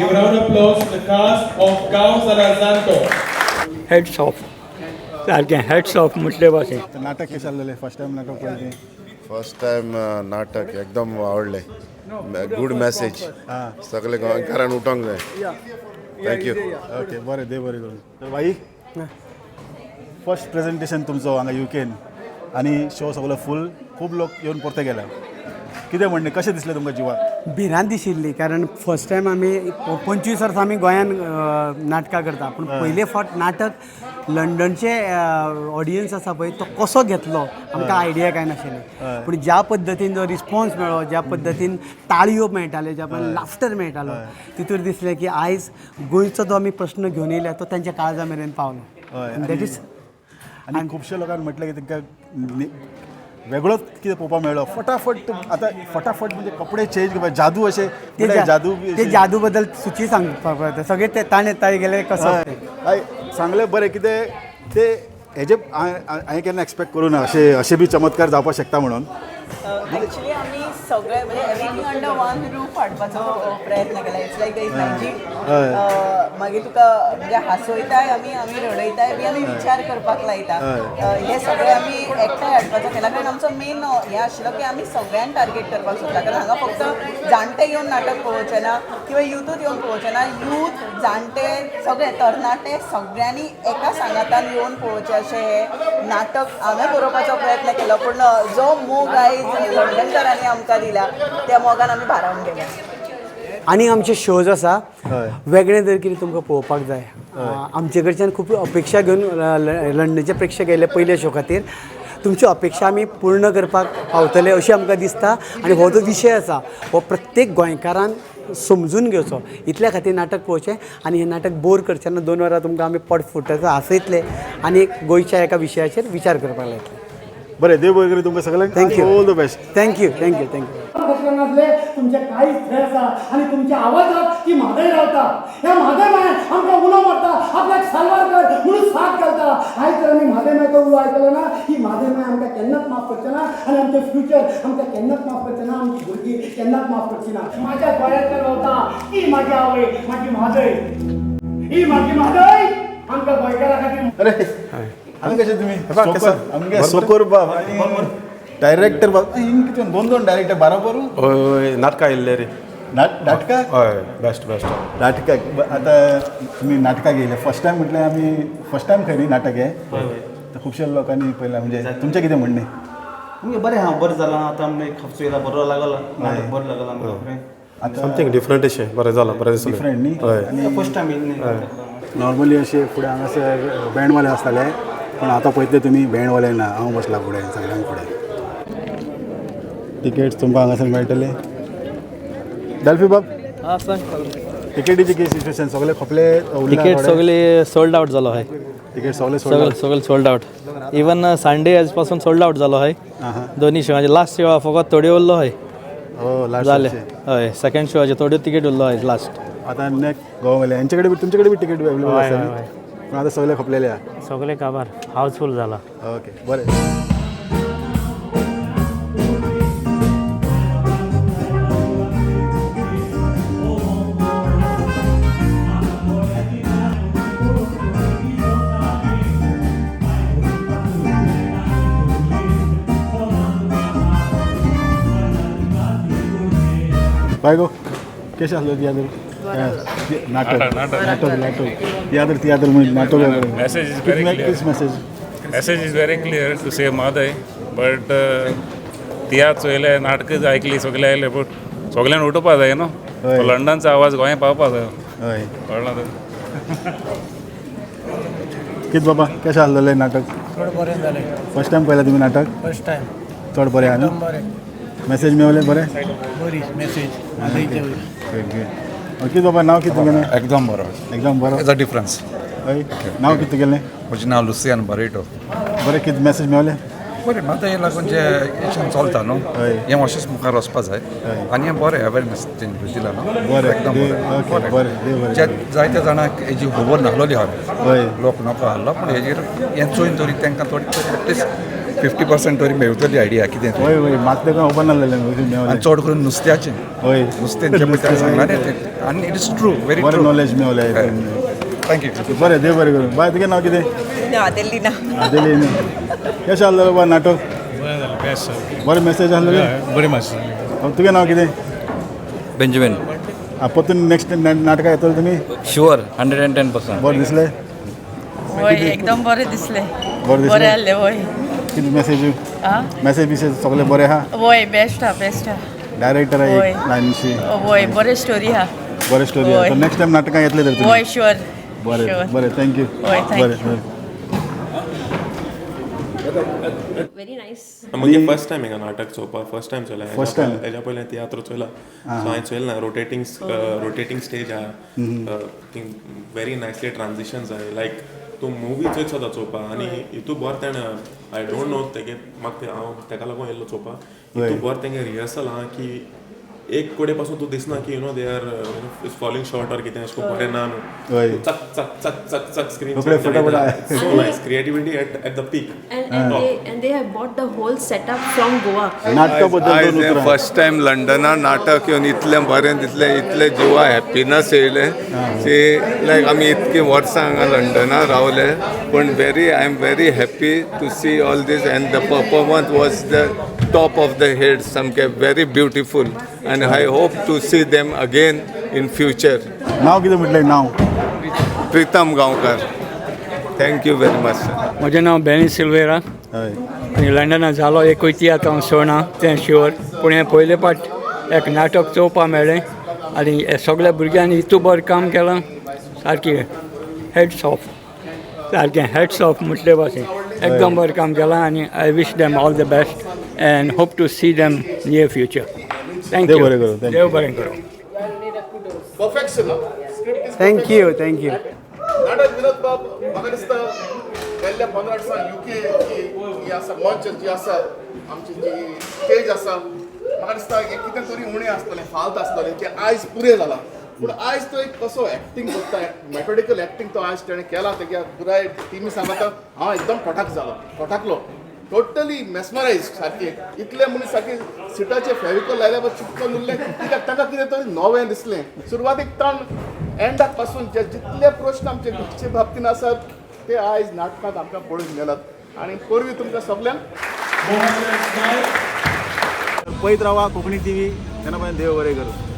Give a round of applause to the cast of Gaon Zala Zanto. Hats off सारकें hats off म्हटले भाशेन. नाटक कशें आसलेलें? फर्स्ट टायम नाटक पळयलें? फर्स्ट टायम नाटक एकदम आवडलें. Good message. सगळे गोंयकारान उठोंक जाय. Thank you. Okay, बरें, देव बरें करूं. तर भाई, फर्स्ट प्रेजेंटेशन तुमचो हांगा युकेन आनी शो सगलो फूल, खूब लोक येवन परते गेले. कितें म्हणणें, कशें दिसलें तुमकां जिवाक? भिरांत दिशिल्ली, कारण फर्स्ट टायम आमी 25 वर्सां आमी गोंयान नाटकां करता, पूण पयले फावट नाटक लंडनचे ऑडियन्स आसा पळय, तो कसो घेतलो आमकां आयडिया कांय नाशिल्ली. पूण ज्या पद्दतीन जो रिस्पॉन्स मेळ्ळो, ज्या पद्दतीन ताळयो मेळटाल्यो, ज्या पद्दतीन लाफ्टर मेळटालो, तितूर दिसलें की आयज गोंयचो जो आमी प्रश्न घेवन येयला तो तांच्या काळजा मेरेन पावलो. That is आनी खुबशे लोकांक म्हटलें की तांकां वेगळोच कितें पळोवपाक मेळ्ळो. फटाफट, आतां फटाफट म्हणजे कपडे चेंज करपाक जादू अशें ते म्हळ्यार जादू बी ते अशें. जादू बद्दल सुची सांगपाक पडटा सगळे ते ताणें ताळे गेले कसो. हय हय, सांगलें बरें कितें ते हेजे. हांवें केन्ना एक्सपेक्ट करूं ना अशें अशें बी चमत्कार जावपाक शकता म्हणून. ॲक्च्युली आमी सगळे म्हणजे एवरीथींग अंडर वन रूफ हाडपाचो प्रयत्न केला. It's like is magic. मागीर तुका म्हणजे हांसयताय आमी, आमी रडयताय बी, आमी विचार करपाक लायता. हे सगळे आमी एकठांय हाडपाचो केला, कारण आमचो मेन हें आशिल्लो की आमी सगळ्यांक टार्गेट करपाक सोदता, कारण हांगा फक्त जाणटे येवन नाटक पळोवचे ना किंवा युथूच येवन पळोवचे ना. यूथ, जाणटे, सगळे तरणाटे सगळ्यांनी एका सांगातान येवन पळोवचें अशें हें नाटक हांवें बरोवपाचो प्रयत्न केलो. पूण जो मोग आयज लंडनकारांनी आमकां दिला, त्या मोगान आमी भारावन गेले. आनी आमचे शोज आसा. हय. वेगळें जर कितें तुमकां पळोवपाक जाय, आमचे कडच्यान खूब अपेक्षा घेवन लंडनचे प्रेक्षक येयले पयल्या शो खातीर. तुमच्यो अपेक्षा आमी पूर्ण करपाक पावतले अशें आमकां दिसता. आनी हो जो विशय आसा हो प्रत्येक गोंयकारान समजून घेवचो इतल्या खातीर नाटक पळोवचें. आनी हें नाटक बोर करचें ना. 2 वरां तुमकां आमी पोट फुटत हांसयतले आनी एक गोंयच्या एका विशयाचेर विचार करपाक लायतले. बरें, देव बरें करूं तुमकां सगळ्यांक. Thank you. All the best. Thank you, thank you, thank you. नासले तुमचे काळीज थंय आसा आनी तुमच्या आवाजात ती म्हादय रावता. ह्या म्हादय माय आमकां उलो मारता, आपल्याक साल्वार कर म्हणून साथ घालता. आयज तर आमी म्हादय मायचो उलो आयकलो ना, ही म्हादय माय आमकां केन्नाच माफ करचे ना आनी आमचें फ्युचर आमकां केन्नाच माफ करचे ना, आमची भुरगीं केन्नाच माफ करची ना. माझ्या गोंयांतल्यान रावता ही माझी आवय, माझी म्हादय. ही माझी म्हादय आमकां गोंयकारां खातीर. अरे, हांगा कशे तुमी? आमगे सोकोर बाब आनी डायरेक्टर बाब, हिंग कितें दोन दोन डायरेक्टर बरोबर? हय हय, नाटकां येयल्ले रे. नाटकाक. हय, बेस्ट बेस्ट. नाटकाक. आतां तुमी नाटकाक येयले फर्स्ट टायम म्हटल्यार आमी फर्स्ट टायम खंय न्ही नाटक हें, तर खुबशे लोकांनी पळयलां. म्हणजे तुमचें कितें म्हणणें? आमगे बरें आहा, बरें जालां. आतां आमकां एक हफ्तो येयला, बरो लागला नाटक, बरें लागला आमकां बरें. आतां समथींग डिफरंट अशें बरें जालां, बरें दिसलें. डिफरंट न्ही? हय. आनी फर्स्ट टायम येयल्लें. नॉर्मली अशे फुडें हांगासर बँडवाले आसताले, पूण आतां पळयतले तुमी बँडवाले ना, हांव बसला फुडें सगळ्यांक फुडें. तिकेट्स तुमकां हांगासर मेळटले. डॅल्फी बाब, तिकेटीची कितें सिच्युएशन? सगळे खोपले उरला? तिकेट थोडे? सगळे सोल्ड आउट जालो आहे. तिकेट सगळे सगळे सोडले? सगळे सोल्ड आउट. इवन संडे आज पासून सोल्ड आउट जालो आहे. दोन्ही शोचे लास्ट शो फकत थोड्यो उरलो आहे. हो, लास्ट. जाले, हय, सेकंड शोचे थोड्यो तिकेट उरलो आहे लास्ट. आतां नेक्स्ट गोवा हेंचे कडेन बी, तुमचे कडेन बी तिकेट अवेलेबल आसा न्ही? पूण आतां सगळे खोपलेले आहा. सगळे काबार, हाऊसफुल जाला. ओके, बरें. बाय गो, कशें आसलो तियात्र? नाटक, नाटक, नाटक, तियात्र, तियात्र म्हणजे नाटक. Message is very clear. किस message? Message is very clear to save Mhadei, but तियात्र चोयले, नाटकां आयकली, सगळें आयलें, बट सगळ्यान उठोवपा जाय न्हू. हय. लंडनचो आवाज गोंया पावपा जाय. हय. कळ्ळां तुका? कित बाबा, कशें आसलेलें नाटक? चड बरें जालें. फर्स्ट टायम पळयला तुमी नाटक? First time. चड बरें आहा न्हू? बरें. मेसेज मेवले बरें? बरी मेसेज म्हादयचे वयर. Good good. कित बाबा, नांव कित तुगेलें? एकदम बरो. एकदम बरो. As a difference. हय, नांव कित तुगेलें? म्हजें नांव लुसियान बरेटो. बरें, कित मेसेज मेवले? बरें, म्हाका लागून जें एशन चलता न्हू, हय. हें अशेंच मुखार वचपा जाय. हय. आनी हें बरें अवेरनेस तेंकां दिला न्हू. बरें, एकदम देव ओके, बरें, देव बरें. जे जायत्या जाणांक हेजी खबर नासलोली. हय. लोक नको आहलो, पूण हेजेर हें चोयन तरी तांकां थोडी एटलिस्ट 50% तरी मेळटली आयडिया कितें तें. वय वय, म्हाका तेका खबर नासलेलें. आनी चड करून नुस्त्याचें. वय. नुस्तें जें पळय ताणें सांगलां न्ही तें, आनी it is true, very बरें ट्रू. नॉलेज मेवलें. Thank you. बरें, देव बरें करूं. बाय, तुगें नांव कितें? आदेलिना. आदेली. कशें आहलें बाबा नाटक? बरें जालें, बेस्ट. बरें मॅसेज आहलेलें. बरी मातशी. तुगें नांव कितें? बेंजामीन. आं, परतून नेक्स्ट नाटकां येतले तुमी? शुअर, 110%. बरें दिसलें? वय, एकदम बरें दिसलें. बरें दिसलें? बरें आहलें, वय. कितें मॅसेज? आं? मॅसेज बिसेज सगळें बरें आहा? वय, बेस्ट आहा, बेस्ट आहा. डायरेक्टर वय. एक ल्हानशी. वय, बरें स्टोरी आहा. बरें स्टोरी आहा. वय. नेक्स्ट टायम नाटकां येतले तर तुमी? वय, शुअर. बरें. शुअर. बरें, thank you. वय, thank बरें. You. बरें. Very nice. म्हगे फर्स्ट टायम हांगा नाटक चोवपाक, फर्स्ट टायम चोयला. First time? हेज्या पयलें तियात्र चोयला, सो हांवें चोयलें ना. रोटेटींग स्टेज आहा, थिंग व्हेरी नायसली ट्रान्जिशन्स आहा, लायक तूं मुवी चोयत सदां चोवपाक. आनी हितू बरें तेणें, I don't know तेगे, म्हाका हांव तेका लागून येयल्लो चोवपाक. हितू बरें तेंगे रिहर्सल आहा की एक कोडे पासून तूं दिसना की they are is falling short or कितें अशें करून बरें ना न्हू. हय. चक चक चक चक चक स्क्रीन. रोखडे फटाफट. So nice creativity at the peak. And they have bought the whole setup from Goa. नाटका बद्दल आयज दोन हें उतरां. फर्स्ट टायम लंडना नाटक येवन इतलें बरें दिसलें, इतलें जिवा हॅप्पिनस येयलें की लायक आमी इतकीं वर्सां हांगा लंडना रावले, पूण very I am very happy to see all this, and the performance was the top of the head, सामकें very beautiful, and I hope to see them again in future. नांव कितें म्हटलें, नांव? Pritam Gaonkar. Thank you very much sir. म्हजें नांव बेनी सिल्वेरा. हय. आनी लंडना जालो एकूय तियात्र हांव सोडना तें शुअर, पूण हें पयले पाट एक नाटक चोवपाक मेळ्ळें आनी हे सगल्या भुरग्यांनी इतू बरें काम केलां, सारकें हेड्स ऑफ, सारकें हेड्स ऑफ म्हटले भाशेन एकदम बरें काम केलां. आनी I wish them all the best and hope to see them near future. Thank देव you. बरें करूं, thank देव you. बरें करूं. Perfection. Script is thank you, thank you. नाटक विनोद बाब, म्हाका दिसता गेल्ल्या 15 वर्सां युके जी ही आसा मंच जी आसा, आमची जी स्टेज आसा, म्हाका दिसता हें कितें तरी उणें आसतलें, फाल्त आसतलें, तें आयज पुरें जालां. पूण आयज तो एक कसो एक्टींग करता, मेथोडिकल एक्टींग तो आयज तेणें केला, तेज्या पुराय टिमी सांगता, हांव एकदम फटाक जालो, फटाकलो, टोटली मेस्मरायज सारकें. इतले मनीस सारके सिटाचे फेविकॉल लायल्या बरोबर चिपकोन उरले, कित्याक तांकां कितें तरी नवें दिसलें. सुरवातीक ताण एंडाक पासून जे जितले प्रश्न आमचे घरचे बाबतीन आसात ते आयज नाटकांत आमकां पळोवंक मेळात आनी परबीं तुमकां सगल्यांक. पळयत रावा कोंकणी टीव्ही. तेन्ना पर्यंत देव बरें करूं.